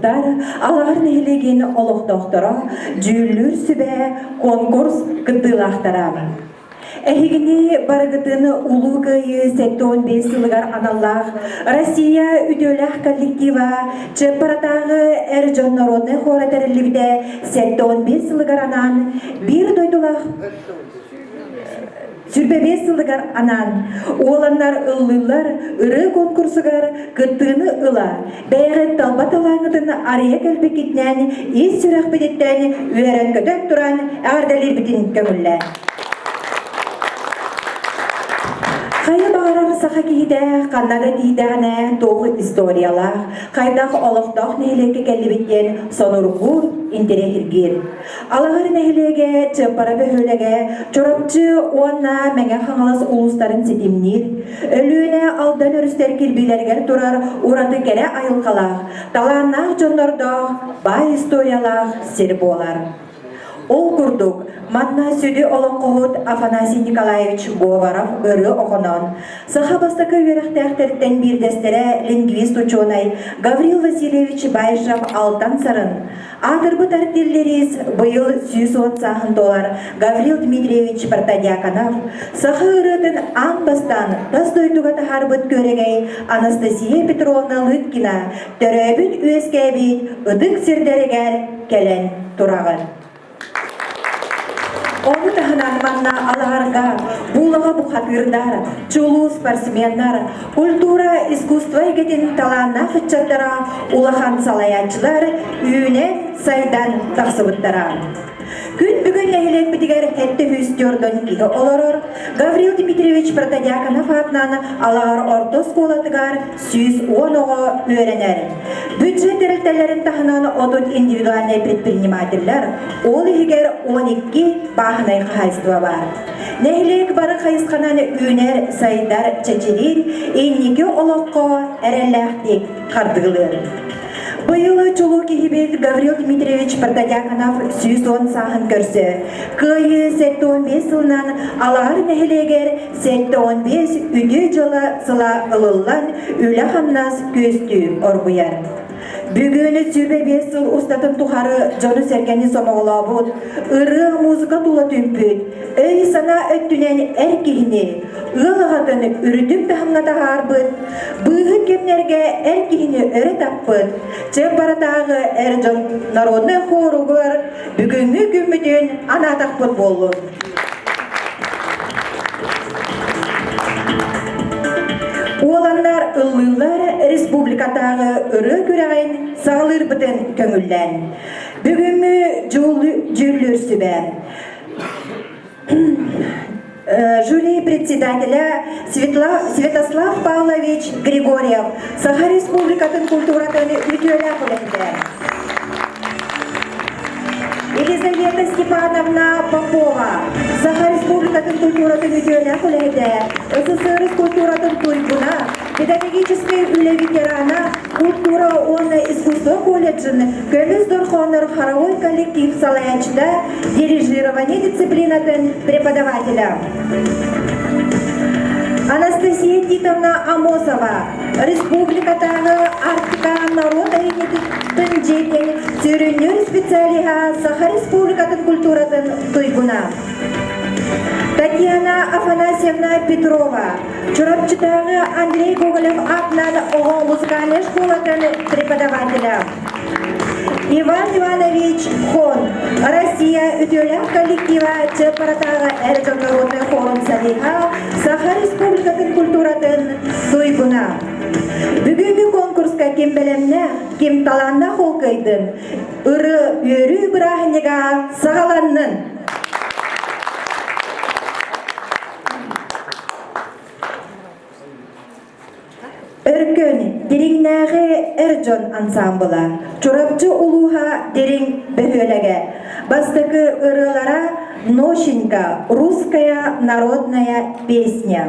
ыалдьыттар, Алаҕар нэһилиэгин олохтоохторо, дьүүллүүр сүбэ, конкурс кыттыылаахтара. Эһигини барыгытын Улуу Кыайыы 75 сылыгар аналлаах Россия үтүөлээх коллектива Чыаппаратааҕы эр дьон народнай хора тэриллибитэ 75 сылыгар анаан биир дойдулаах 25 сылыгар анаан уоланнар ыллыыллар ырыа конкурсугар кыттыыны ыла бэйэҕит талба талааҥҥытын арыйа кэлбиккитинэн ис сүрэхпититтэн үөрэн-көтөн туран эҕэрдэлиирбитин көҥүллээ. Хайа баҕарар саха киһитэ ханна да тиийдэҕинэ туох историялаах, хайдах олохтоох нэһилиэккэ кэллибит диэн сонургуур, интэриэһиргиир. Алаҕар нэһилиэгэ Чыаппара бөһүөлэгэ Чурапчы уонна Мэҥэ Хаҥалас улуустарын ситимниир, Өлүөнэ Алдан өрүстэр кирбиилэригэр турар ураты кэрэ айылҕалаах, талааннаах дьоннордоох, баай историялаах сир буолар. Ол курдук, манна сүдү олоҥхоһут Афанасий Николаевич Говоров ырыа оҕонон, саха бастакы үөрэхтээхтэриттэн биирдэстэрэ лингвист-учуонай Гаврил Васильевич Баишев Алтан Сарын, Аатырбыт артиллерист быйыл 110 сааһын туолар Гаврил Дмитриевич Протодьяконов саха ырыатын аан бастаан тас дойдуга таһаарбыт күөрэгэй Анастасия Петровна Лыткина төрөөбүт-үөскээбит ытык сирдэригэр кэлэн тураҕын. Ону таһынан манна Алаһарга, Буулаҕа бухатыырдар, чулуу спортсменнар, культура, искусство эйгэтин талааннаах ыччаттара, улахан салайааччылар үүнэн-сайдан тахсыбыттара. Күн бүгүн нэһилиэкпитигэр сэттэ үс дьордон киһи олорор Гаврил Дмитриевич Протодьяконов аатынан Алаҕар орто оскуолатыгар 110 оҕо үөрэнэр. Бюджет тэрилтэлэрин таһынан 30 индивидуальнай предпринимателлэр, ол иһигэр 12 бааһынай хаһаайыстыба баар. Нэһилиэк бары хайысханан үүнэр, сайдар, чэчириир, инники олоххо эрэллээхтик хардыылыыр. Быйыл чулуу киһибит Гаврил Дмитриевич Протодьяконов 110 сааһын көрсө, Кыайыы 75 сылынан Алаҕар нэһилиэгэр 75 үтүө дьыала сыла ылыллан үлэ-хамнас күөстүү оргуйар. Бүгүн 25 сыл устатын тухары дьону-сэргэни сомоҕолообут, ырыа-музыка тула түмпүт, өй-санаа өттүнэн эр киһини, ыал аҕатын үрдүк таһымҥа таһаарбыт, быыһык кэмнэргэ эр киһини өрө таппыт, Чыаппаратааҕы эр дьон народнай хоругар бүгүҥҥү күммүтүн анаатахпыт буоллун. Уоланнар ыллыыллар республикатааҕы ырыа күрэҕин саҕалыырбытын көҥүллээн. Бүгүҥҥү дьүүллүүр сүбэ Жюри председателя Святослав Павлович Григорьев Саха Республикатын культуратын үтүөлээх үлэһитэ. Елизавета Степановна Попова Саха Республикатын культуратын үтүөлээх үлэһитэ, СССР культуратын туйгуна, педагогическай үлэ ветерана, культура уонна искусство колледжын көмүс дорхооннор хоровой коллектив салайааччыта, дирижирование дисциплинатын преподавателя. Анастасия Титовна Амосова, Республикатааҕы Арктика норуот айымньытын дьиэтин сүрүннүүр специалиһа, Саха Республикатын культуратын туйгуна. Татьяна Афанасьевна Петрова, Чурапчытааҕы Андрей Гоголев аатынан оҕо музыкальнай школатын преподавателэ. Иван Иванович Хон, Россия үтүөлээх коллектива Чыаппаратааҕы эр дьон народнай хорун солиһа, Саха Республикатын культуратын туйгуна. Бүгүҥҥү конкурска ким бэлэмнээх, ким талааннаах ол кыайдын, ыры үөрүү бырааһынньыга саҕаланнын! Өркөн, Дириҥнээҕи эр дьон ансаамбыла, Чурапчы улууһа Дириҥ бөһүөлэгэ. Бастакы ырыалара «Нощенька. Русская народная песня».